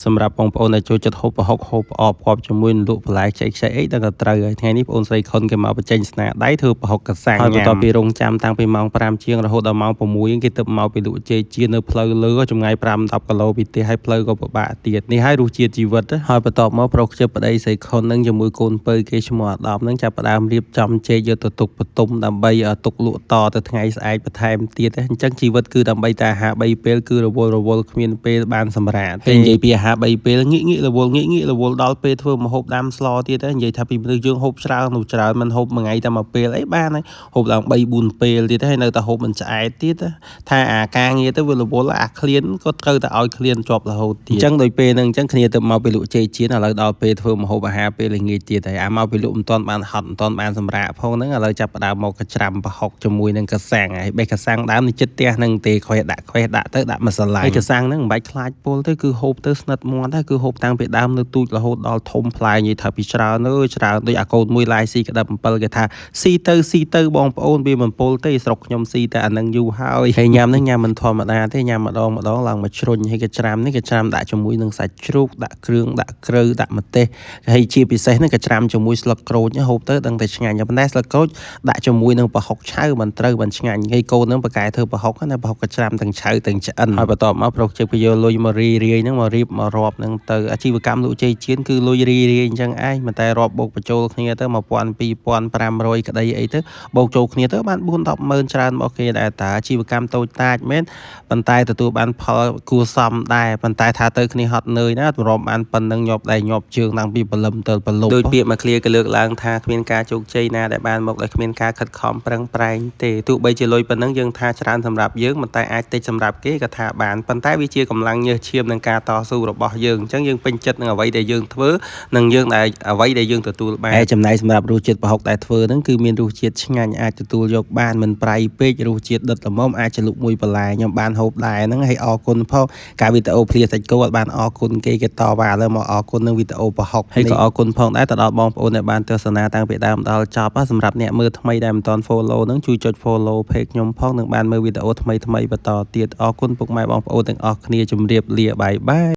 សម្រាប់បងប្អូនដែលចូលចិត្តហូបប្រហុកហូបផ្អកផ្គាប់ជាមួយនឹងលក់បន្លែខ្ចីខ្ចីអីដឹងតែត្រូវហើយថ្ងៃនេះបងអូនស្រីខុនគេមកបញ្ចេញស្នាដៃធ្វើប្រហុកកសាំងហើយបន្ទាប់ពីរងចាំតាំងពីម៉ោង5ជាងរហូតដល់ម៉ោង6គេទើបមកពីលក់ចេកចៀននៅផ្លូវលើចម្ងាយ5 10គីឡូពីផ្ទះហើយផ្លូវក៏ពិបាកទៀតនេះហើយរសជាតិជីវិតហើយបន្ទាប់មកប្រុសខ្ជិបប្តីស្រីខុននឹងជាមួយកូនពៅគេឈ្មោះអាដាមនឹងចាប់ផ្ដើមរៀបចំចេកយកទៅទុកបន្ទុំដើម្បីទុកលក់តទៅថ្ងៃស្អែកបន្ថែមទៀតអញ្ចឹងជីវិតគឺដើម្បីតែអាហារ3ពេលគឺរវល់រវល់គ្មានពេលបានសម្រាកតែនិយាយពីអាហារ3ពេលងាកងាករវល់ងាកងាករវល់ដល់ពេលធ្វើម្ហូបដាំស្លទៀតនិយាយថាពីមនុស្សយើងហូបច្រើននោះច្រើនមិនហូបមួយថ្ងៃតែមួយពេលអីបានហើយហូបឡើង3 4ពេលទៀតហើយនៅតែហូបមិនឆ្អែតទៀតថាអាការងារទៅវារវល់អាឃ្លានក៏ត្រូវតែឲ្យឃ្លានជាប់រហូតទៀតអញ្ចឹងដោយពេលហ្នឹងអញ្ចឹងគ្នាទៅមកពីលក់ចេកចៀនឥឡូវដល់ពេលធ្វើម្ហូបអាហារពេលល្ងាចទៀតហើយអាមកពីលក់មិនទាន់បានហត់មិនទាន់បានសម្រាកផងហ្នឹងឥឡូវចាប់ផ្ដើមមកកច្រាំប្រហុកជាមួយនឹងកសាំងហើយបេះកសាំងដើមនេះចិត្តផ្ទះហ្នឹងទេខ្វេះដាក់ខ្វេះដាក់ទៅដាក់ម្សឡាញ់ហើយកសាំងហ្នឹងមិនបាច់ខ្លាចពុលទៅគឺហូបទៅស្និទ្ធមាត់ដែរគឺហូបតាំងពីដើមនៅទូចរហូតដល់ធំផ្លែនិយាយថាពីច្រើនអើយច្រើនដូចអាកូនមួយឡាយស៊ីក្តាប់7គេថាស៊ីទៅស៊ីទៅបងប្អូនវាមិនពុលទេស្រុកខ្ញុំស៊ីតែអានឹងយូរហើយហើយញ៉ាំនេះញ៉ាំមិនធម្មតាទេញ៉ាំម្ដងម្ដងឡើងមកជ្រុញហើយកច្រាំនេះកច្រាំដាក់ជាមួយនឹងសាច់ជ្រូកដាក់គ្រឿងដាក់គ្រូដាក់ម្ទេសហើយជាពិសេសនេះកច្រាំជាមួយស្លឹកក្រូចហូបទៅដឹងតែឆ្ងាញ់ប៉ុន្តែស្លឹកក្រូចដាក់ជាមួយនឹងប្រហុកឆៅមិនត្រូវមិនឆ្ងាញ់ហើយកូននឹងបកកែធ្វើប្រហុកណាប្រហុកកច្រាំទាំងឆៅទាំងឆ្អិនហើយបន្ទាប់មកប្រុសជិះពយកលុយមករីរាយហ្នឹងមករៀបមករាប់ហ្នឹងទៅអាជីវកម្មលក់ចេកចៀនគឺលុយរីរាយអញ្ចឹងឯងមិនតែរាប់បូកបញ្ចូលគ្នាទៅ1000 2500ក្តីអីទៅបូកចូលគ្នាទៅបាន4 10ម៉ឺនច្រើនរបស់គេដែរតាអាជីវកម្មតូចតាចមែនប៉ុន្តែទទួលបានផលគួរសមដែរប៉ុន្តែថាទៅគ្នាហត់នឿយណាទម្រាំបានប៉ុណ្ណឹងញាប់ដៃញាប់ជើងតាំងពីព្រលឹមទៅព្រលប់ដូចពាក្យមកឃ្លាក៏លើកឡើងថាគ្មានការជោគជ័យណាដែលបានមកដោយគ្មានការខិតខំប្រឹងប្រែងទេទោះបីជាលុយប៉ុណ្ណឹងយើងថាច្រើនសម្រាប់យើងប៉ុន្តែអាចតិចសម្រាប់គេក៏ថាបានប៉ុន្តែវាជាកម្លាំងញើសឈាមនឹងការតស៊ូរបស់យើងអញ្ចឹងយើងពេញចិត្តនឹងអ្វីដែលយើងធ្វើនិងយើងដែលអ្វីដែលយើងទទួលបានហើយចំណែកសម្រាប់រសជាតិប្រហុកដែលធ្វើហ្នឹងគឺមានរសជាតិឆ្ងាញ់អាចទទួលយកបានមិនប្រៃពេករសជាតិដិតល្មមអាចជ្រលក់មួយបន្លែខ្ញុំបានហូបដែរហ្នឹងហើយអរគុណផងការវីដេអូភ្លាសាច់គោអត់បានអរគុណគេគេតវ៉ាឥឡូវមកអរគុណនឹងវីដេអូប្រហុកហើយក៏អរគុណផងដែរទៅដល់បងប្អូនដែលបានទស្សនាតាំងពីដើមដល់ចប់សម្រាប់អ្នកមើលថ្មីដែលមិនទាន់ follow ហ្នឹងជួយចុច follow page ខ្ញុំផងនឹងបានមើលវីដេអូថ្មីៗបន្តទៀតអរគុណពុកម៉ែបងប្អូនទាំងអស់គ្នាជម្រាបលាបាយបាយ។